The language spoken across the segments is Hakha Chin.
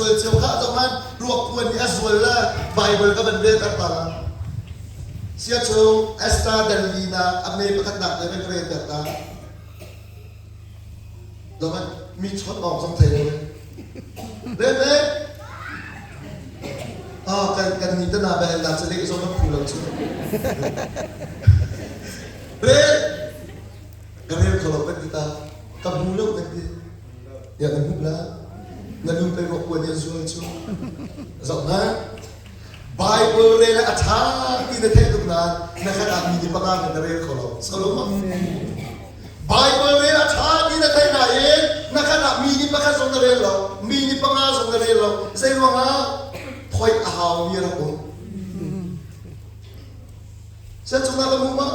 zual cio kha zong han ruak puan nih a zual le Bible ka van rel ter ta la. Sia chung Esther dal linak a me pakhatnak te van ka rel ter ta. Zong han mi chawt awk zong thei lo. Rel ve. Ah kan kan ni tana bel na chale zong kan phu lo chu. Rel. Ka rel kho lo kan ti ta. Ka hmu lo kan ti. Ya kan hmuh la. Na lu pe ruak puan yan zual chu. Zoh na. Bible rel a ṭha ti na theih tuk nain na khat ah mi ni panga na rel kho lo. Solomon. Bible rel a ṭha ti na theih nain na khat ah mi ni pakhat zong na rel lo, mi ni panga zong na rel lo. Zei ruangah phoih a hau mi rak um. Sian chungah ka hmu ma?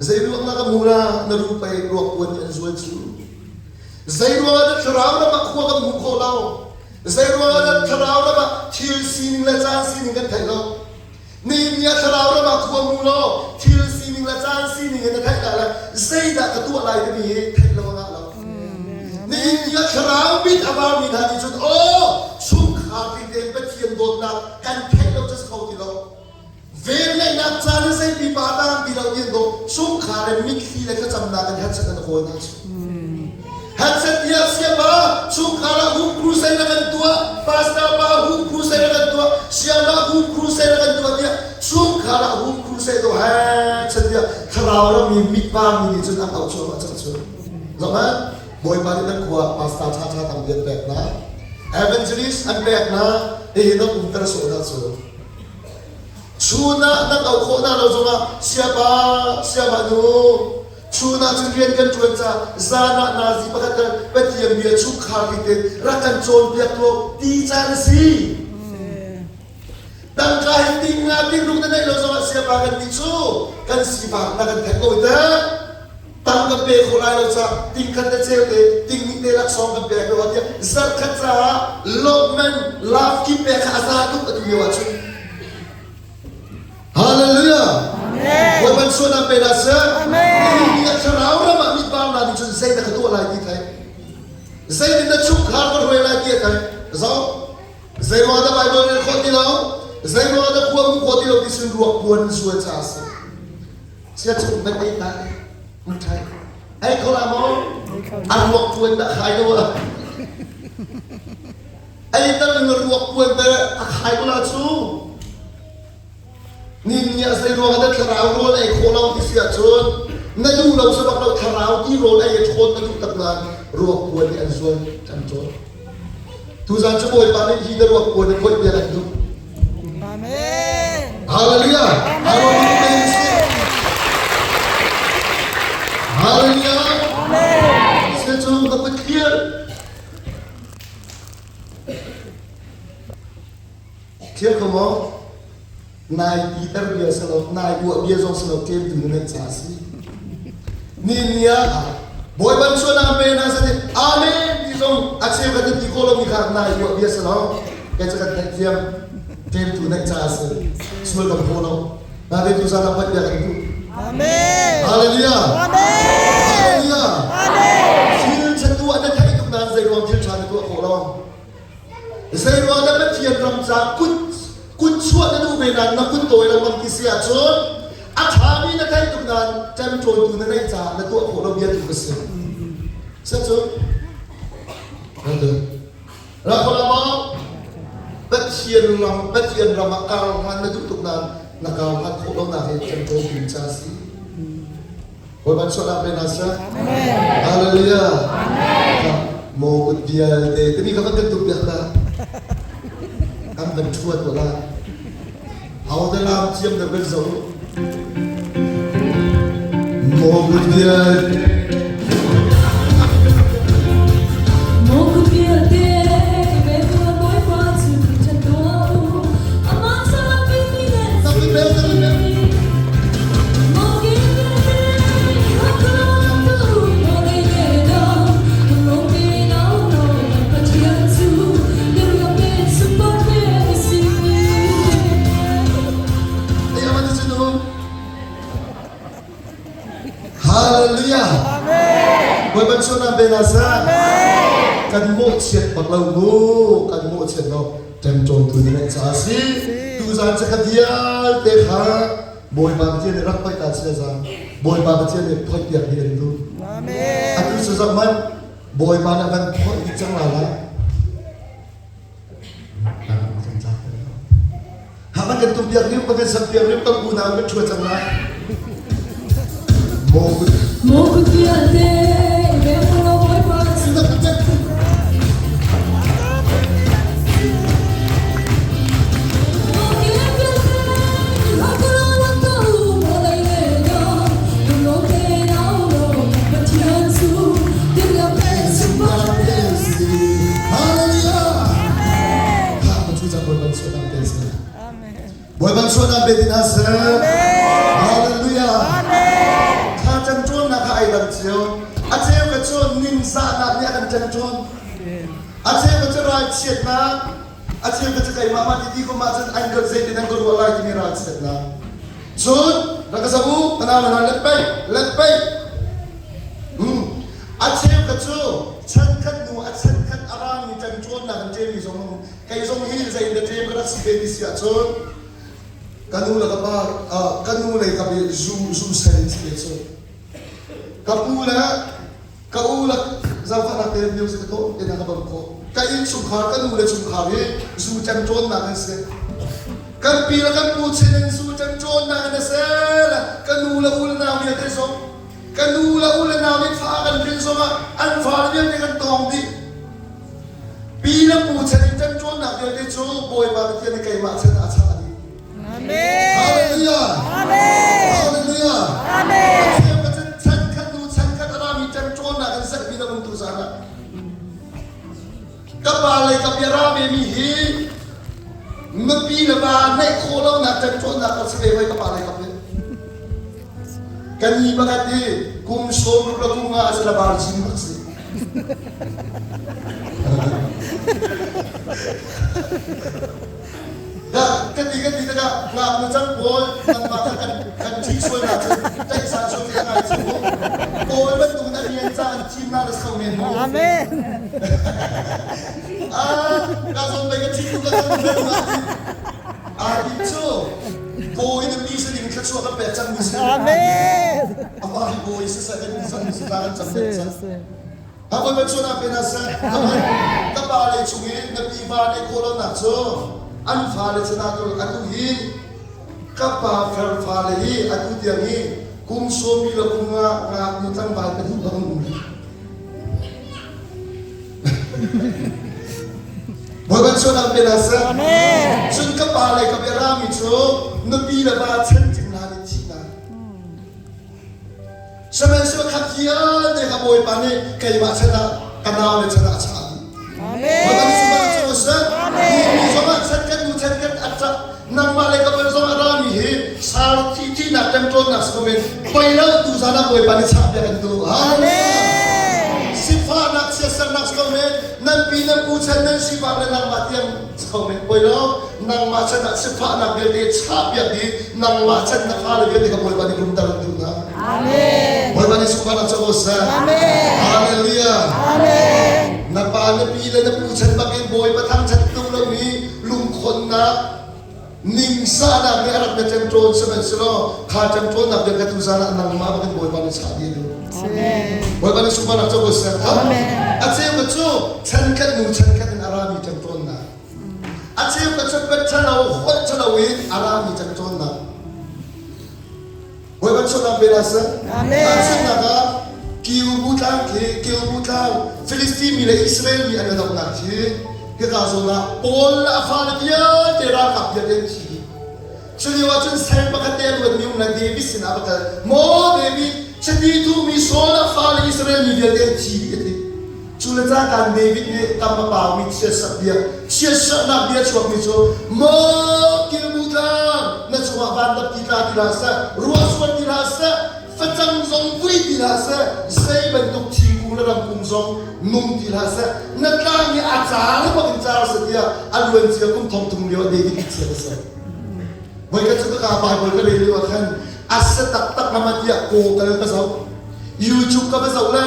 Zei ruang na ka hmu la na ru pei ruak puan nih an zual cu. Zei ruangah dah thlarau ram ah khua kan hmuh khawh lo? Zei ruangah dah thlarau ram ah thil sining le caan sining kan theih lo? Nihin ni ah thlarau ram ah khua hmu law thil sining le caan sining in na theih lai le zeidah ka tuah lai timi hi theih lo a ngah lo. Nihin ni ah thlarau mit a varmi hna nih cun aw chungkhar tling Pathian dawtnak kan theih lo cu si kho ti lo. Velngeihnak caan i zei pipa tang ti lo tiang dawh chungkhar in mitthli le thlacamnak in headset an kawl hna cu. Headset tiah siapa chungkhar ah home crusade na kan tuah, pastor pa home crusade na kan tuah, siama home crusade na kan tuah tiah chungkhar ah home crusade to headset tiah thlarau ram mi mitpa mi nih cun an auh cuahmah cang cu. Zohhmanh, Bawipa nih nan khua pastor ṭha ṭha tam an pek hna, evangelist an pek hna, hihi nan umter sawh hna cu. Chun ah nan auh khawh hna lo zongah siapa siama nu chun ah cun rian kan ṭuan caah zan ah nazi pakhat kan Pathian bia chungkhar tein rak kan cawnpiak tuah ti caan a si. Tangka hi ting nga ting ruk na neih lo zongah siapa kan nih cu kan sifak na kan theih ko teh. Tang kan pe kho lai lo caah ting khat le cheu te ting nih te laksawng kan pek lo tiah zarh khat caah lawmman love ki pek kha a za tuk atu lio ahcun. Hallelujah. Bawipa suanak pe dah seh. Amen. Ni a thlarau ram ah mitpar na nih cun zei dah ka tuah lai ti thei. Zei nih na chungkhar ka hruai lai ti a thei. Zoh. Zei ruang dah Bible rel khawh ti lo? Zei ruang dah khua mu khawh ti lo ti sin ruak puan sual ca a si. Sia chung nan ei ta mun thai. Ei kho la maw? A ruak puan dah khai lo ah. Ei tar in ruak puan te a khai ko la cu. Ni ni ah zei ruang dah thlarau rawl ei khawh lo ti si ahcun na duh lo sabak lo thlarau ti rawl ei a ṭhawn na duh tak nain ruak puan nih an zual ṭan cawn. Tuzan cu Bawipa nih hi na ruak puan in khoih piak an duh. Amen. Hallelujah. Amen. Hallelujah. Amen. Sia cu ka kut clear. Clear ko maw? Nai Peter bia si lo, nai uah bia zong si lo, ṭem tu na neih ca a si. Ni ni ah Bawipa chuan Amen a si Amen ti zong a cheu kan ti khawh lomi kha nai uah bia si lo. Kei cu kan theihthiam ṭem tu neih ca a si. Sual kan phaw lo. Nain tu zan ah phat bia kan duh. Amen. Hallelujah. Amen. Hallelujah. Amen. Thil ṭha tuah na theih tuk nain zei ruang thil ṭha na tuah khawh lo. Zeiruang dah Pathian ram ca kut kut chuah na duh ve nain na kut tawi lengmang ti si ahcun a ṭhami na theih tuk nain ṭemṭawntu na neih caah na tuah khawh lo bia tu ka si. Sacun Rakholama Pathian ram Pathian ram ah kar hlan na duh tuk nain na kar hlan khawh lo nak hi ṭemṭawntu ca si. Bawipa sualnak pe hna seh. Hallelujah. Maw kut vialte timi kha van kan tuk piak ta. Kan van ṭhuat wala. Ho da lam thiam da kan zo. Maw kut vialte. Maw kut vialte ve Bawipa cu ṭhat tuah u. Amah ca mi nan si. Hallelujah. Bawipa sualnak pe hna seh. Kan mawhchiat bak lo mu, kan mawhchiat lo. Ṭemṭawntu na ngeih caah a si. Tuzaan cu kha vialte kha Bawipa Pathian nih rak phoih ta chia zang. Bawipa Pathian nih phoihpiak dih an duh. Atu cu zoh hmanh, Bawipa nih a kan phoih dih cang lai lai. Hama kan tumpiak riu, kan sampiak riu, kan unau kan ṭhua cang lai. Maw Maw vialte i Bawipa cu Hallelujah! Bawipa sualnak pe ti hna seh. Hallelujah. Thla ṭemṭawnnak kha ai dang cio. A cheu ka cu ningzahnak nih a kan ṭemṭawn. A cheu ka cu ralchiatnak. A cheu ka cu keimah mah ti ti kum ahcun an ka zeitin an ka ruah lai timi ralchiatnak. Cun rak ka zoh u, ka nau le hna let pei, let pei. A cheu ka cu chankhat hnu a chankhat a rami ṭemṭawnnak an ṭemmi zong a um. Kei zong hi zei na ṭem ka rak si ve ti si ahcun ka nu le ka pa ka nu lei kap i zu zu sel in si ve cu. Ka pu le ka u le zaangfahnak te music ka tuah te na ka bawmh khawh. Ka innchungkhar ka nu le chungkhar hi zu ṭemṭawnnak an si. Kan pi le kan pu chin in zu ṭemṭawnnak an si le ka nu le u le nau vialte zong ka nu le u le nau nih fa kan hrin zongah an fale vialte kan tawng dih. Pi le pu chan in ṭemṭawnnak vialte cu Bawipa Pathian nih keimah chan ah a chah dih. Amen. Hallelujah. Amen. Hallelujah. Amen. Pathian Pathian chan khat nu chan khat a rami ṭemṭawnnak in sermi na um tu zan ah ka pa le ka bia ra ve mi hi nupi le va neih khawh lonak ṭemṭawnnak ka si ve hoi ka pa le ka bia. Kan ni pakhat hi kum 60 le kum nga a si la virgin bak si. Dah kan ti kan ti tikah ngaknu cang pawl nangmah kha kan kan ṭhi sual na cun tlaihsa sual ti ngai cu pawl bantuk in a rian ca an thim na na so men mu. Amen. Ah, ka zon bai ka ṭhi tu ka zon bai na aa ti cu bawi na mi si ding thluachuah kan pek cang mi si. Amen. Amah hi bawi siseh kan mi zong si ta kan cang men cang. Hawi ban chuan ah pe na seh. Ka pa le chung i na pi va ne khawh lonak cu an fale chan ah tu atu hi ka pa fer fale hi atu tiang hi kum sawmi le kum nga ngaknu tlangval ka duh bang um rih. Bawipa chuan ah pe na seh. Amen. Cun ka pa le ka bia rami cu nupi le va chan cing hna nih thihnak. Sihmanhsehlaw khat vialte kha Bawipa nih keimah chan ah ka nau le chan ah a chah dih. Amen. Mi zongah chan kan nu chan kan a ṭap nangmah le ka bal zong a rami hi sar thi thinak ṭemṭawnnak si ko men poi lo tu zan ah Bawipa nih chah piak an duh. Amen. Sifahnak siasarnak si ko men nan pi nan pu chan nan sifak le nangmah tiang si ko men poi lo nangmah chan ah sifahnak vialte chah piak dih nangmah chan na fale vialte kha Bawipa nih rumter an duh hna. Amen. Bawipa nih sifahnak cu seh. Amen. Hallelujah. Amen. Na pa na pi le na pu chan bakin Bawipa thangṭhat tuk lomi lungkhonnak ningzahnak nih a rak na ṭemṭawn sihmanhsehlaw kha ṭemṭawnnak bia kha tuzan ah nangmah bakin Bawipa nih chah dih duh. Amen. Bawipa nih sifahnak cu seh. Amen. A cheu ka cu chankhat nu chankhat in a rami ṭemṭawnnak. A cheu ka cu pet ṭhalo holh ṭhalo in a rami ṭemṭawnnak. Bawipa chuahnak pe hna seh. Amen. Tahchunhnak ah Kiubu tlang khi Kiubu tlang Filistin mi le Israel mi an i dohnak khi hika zawn ah Paul le a fale vialte ralkap vialte an thi dih. Cu lio ah cun sal pakhat te a luatmi um le David sinah va kal. Maw David, chiti tuhmi Saul a fale Israel mi vialte an thi dih a ti. Cu le cangka David nih tam a paumi chiatserh bia, chiatserhnak bia chuakmi cu, Maw kilbu tlang, na cungah vandap ti tla ti hlah seh, ruah suan ti hlah seh, facang zong vui ti hlah seh, zei bantuk thingkung le ramkung zong nung ti hlah seh, na tlang hi a car bak in car seh tiah a luancia kum thong thum lio ah David nih chiat a ser. Voikhat cu ka ka Bible ka rel lio ah khan a sa taktak ngam tiah kaw kal ka zoh. YouTube ka va zoh le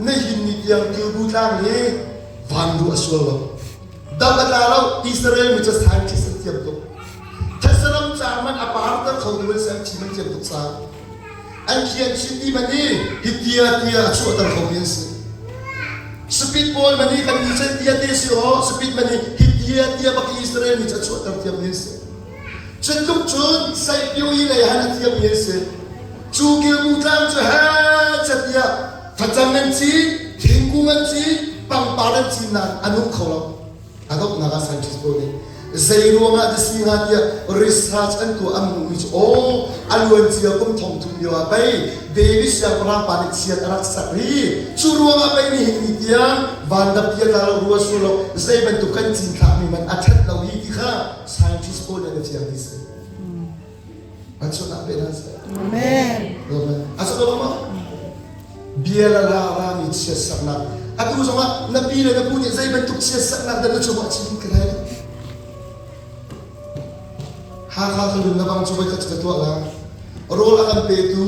nihin ni tiang Kilbu tlang hi Van ruah a sual lo. Dam a tla lo. Israel mi cu scientist an thiam tuk. Thasaram caar man a par ter kho tu an si, an chim an thiam tuk sa. An khian chin ti man i hi tia tia a chuahter kho mi an si. Speed pawl man i kan ni chan tia te si aw, speed man i hi tia tia bak Israel mi cu a chuahter thiam mi an si. Cutluk cun Saipio i lei han a thiam mi an si. Cu kilmu tlang cu he catiah facang an cin, thingkung an cin, pangpar an cin nain a nung kho lo. A donghnak ah scientist pawl nih zei ruangah dah si hnga tiah research an tuah an hmuhmi cu aw a luancia kum thong thum lio ah pei David siangpahrang pa nih chiat a rak sak hi cu ruangah pei nihin ni tiang vandap tia tla lo rua sual lo zei bantuk kan cinthlakmi man a ṭhat lo hi ti kha scientist pawl nih an i fiang ti si. An chawnh pe hna seh. Amen. Amen. A sa ma? Bia la la ra mi chiatsaknak. Atu zongah na pi le na pu nih zei bantuk chiatsaknak dah na cungah chim ka lai. Hakha khalun na bang cu voi khat ka tuah la. Rawl a kan petu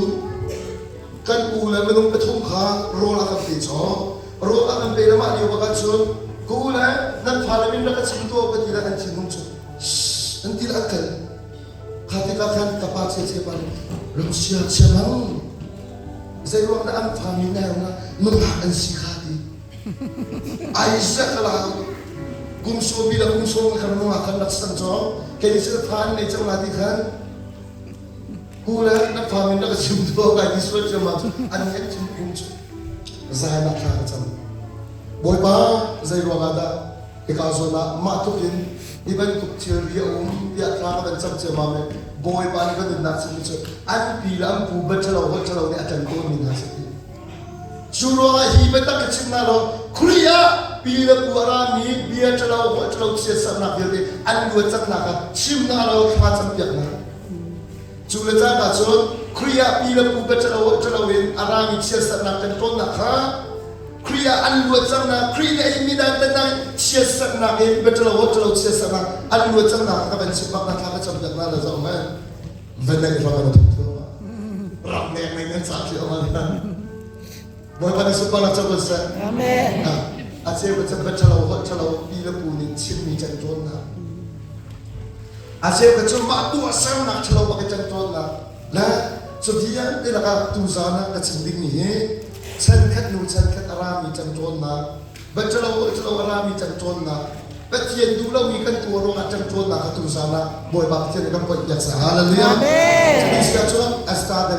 kan u le minung pathum kha rawl a kan pe chaw. Rawl a kan pe le mah lio bakah cun ka u le nan fale min rak ka chim tuah ka ti le an thinlung cu an ti le an kal. Kha tikah khan ka pa chiachia pa nih lungsia chia mang zei ruang dah an fa mi na na nungak an si kha ti ai sia ka la kum sawmi le kum sawm khan nungak khan rak sang cho kei nih fa an nei cang la ti khan ku le na fa min na ka chim tu kai ti sual chiam ma an ngen chim kum chu zai na thla ka cam Bawipa zei ruang ah dah Hika zawn ah mah tluk in hi bantuk thilri a um tiah thla ka van cam ciammam i Bawipa nih kan nunnak chimmi cu an pi le an pu bat ṭhalo holh ṭhalo nih a ṭan tawnmi hna si ti. Cu ruangah hi biatak ka chim hna law Khrih ah pi le pu a rami bia ṭhalo holh ṭhalo chiatserhnak vialte an luat cangnak ah chim hna law thla campiak hna. Cu le cangka cun Khrih ah pi le pu bat ṭhalo holh ṭhalo in a rami chiatserhnak kan tawnnak kha Khrih ah an luat cangnak Khrih nih a inmi dantatnak chiatsaknak in biaṭhalo hawṭhalo chiatsaknak an luat cangnak ka van chim bak na thla ka cam piak na la zoh man van neih ram an thuk thluahmah ram nek ning an cah thluahmah Bawipa nih sunparnak co ko seh. Amen. A cheu ka chan biaṭhalo holhṭhalo pi le pu nih chimmi can ṭawnnak. A cheu ka cu mah tuahsernak ṭhalo bak i can ṭawnnak. Le cu vialte lakah tuzaan ah ka chim dingmi hi chankhat hnu chankhat a rami ṭamṭawnnak, bachalo ṭhalo a rami ṭamṭawnnak, Pathian duh lomi kan tuah ruangah ṭamṭawnnak kha tuzaan ah Bawipa Pathian nih kan poihpiak seh. Hallelujah. Amen. Cuti si ahcun Esther.